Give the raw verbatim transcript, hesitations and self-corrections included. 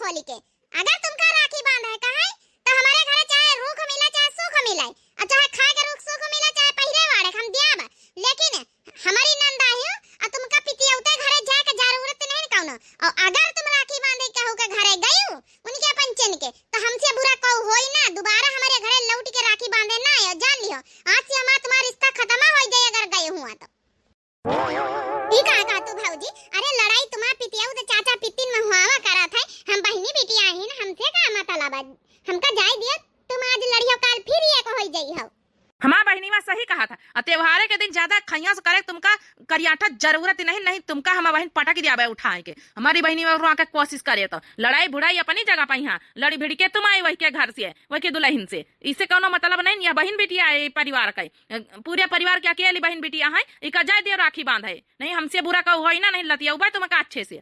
बोली के। अगर तुमका राखी बांधे का है, तो हमरे घरे चाहे रूख मिला, चाहे सूख मिला, और चाहे खाए के रूख सूख मिला, चाहे पहिरे वाड़े हम दियाब, लेकिन हमरी नंदा हियो, और तुमका पितियौते घरे जाए के जरूरत नहीं कौनो। और अगर तुम राखी बांधे केहू के घरे गयू, उनके अपन चेन के, तो हमसे बुरा कऊ होई ना, दोबारा हमरे घरे लौट के राखी बांधे ना आयो, जान लियो। आज से हमार तुम्हार रिश्ता खत्म हो जाए अगर गए हुआ तो। ई का कहा तू भौजी? अरे लड़ाई तुम्हार पितियऊ तो चाचा पितिन में हुआवा करत है, हम बहिनी बिटिया ही ना, हमसे का मतलब है? हमका जाए दियो, तुम आज लड़ियो काल फिर ये को होई जाई हो। हमार बहिनी मा सही कहा था, आ त्योहारे के दिन ज्यादा खैया से करे तुमका करियाठा जरूरत नहीं, नहीं तुमका हमार बहिन पटक दियाबे उठाए के। हमारी बहिनी मा रुआ के कोशिश करे तो लड़ाई भुड़ाई अपनी जगह पे, यहाँ लड़ी भिड़ के तुम आई वही के घर से, वही के दुल्हन से, इससे कौनो मतलब नहीं। यह बहिन बिटिया है परिवार का, पूरे परिवार के अकेली बहिन बिटिया है, इका जाए दियो राखी बांधे, नहीं हमसे बुरा कहू होई ना, नहीं लतियौबे तुमका अच्छे से।